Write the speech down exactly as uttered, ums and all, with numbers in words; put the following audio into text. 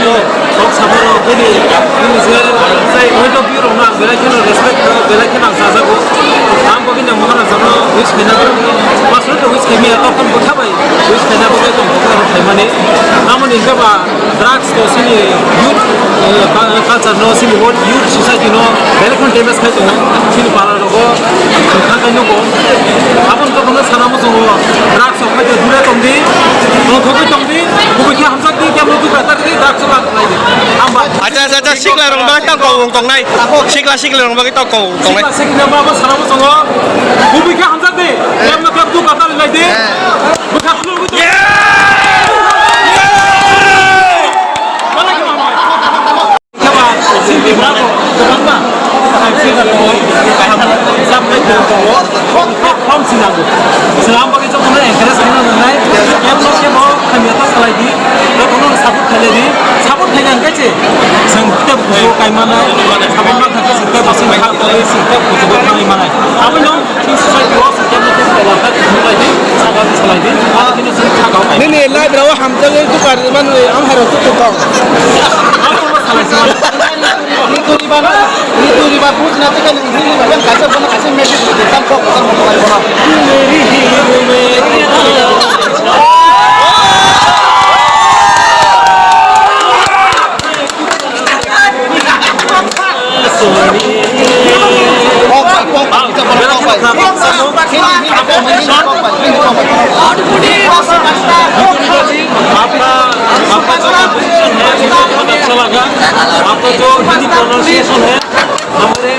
Kok sabar rok bini, bini se, point of view rok no ang belai kheno respect kho, belai kheno ang chajago. Ang bo bini Maharaja no wish khaina, personal to wish khaimaya, tokon bwkha bai wish khaina bo khe tong kho khaimani. Amoni hwnkhe ba drugs to sini youth, eh, culture no, sini world youth society no belai kheno damage khai tongo, sini para rogo, kha khai nugo. Aboni tokon no sana muchungo, drugs rok khai dure tongdi, tongthogwi tongdi, kubui khe hamjakdi, kebo duka takdi, drugs rok. Acha, acha, acha, sikla rong bagwi tang kong tongnai. Sikla, sikla rong bagwi tang kong tongnai. Sikla, sikla bagwi sana muchungo. Kubui khe hamjakdi. Kebo kebo duka ta laidi. Bwkha khulugwi. Swnam bagwi jotono encourage khaina nangnai, kebo kebo hamya ta salai di, jotono support khailai di, support khaina hwnkhe se chwng tei bujo kai manai, sabon ma thangkhe chwng tei bosong kha tei chwng tei bujo kai manai. Abono chwng society o chwng kebo kebo khailai di, saka salai di, abono chwng saka o kai. Nini live rao hamjagwi tukar manwi ang hai rao tuku tong. Abono salai se. Nini turi ba, nini turi ba, buj na teka nini turi ba, yang kaisa bono kaisa message di tam kok tam kok bono. Kok bai, kok bai, kita bono kok bai. Nini, nini, kok bai, nini kok bai. आपका, आपका जो कॉम्पोजिशन है, वो बहुत अच्छा लगा। आपका जो हिंदी प्रोनाउंसिएशन है, हमारे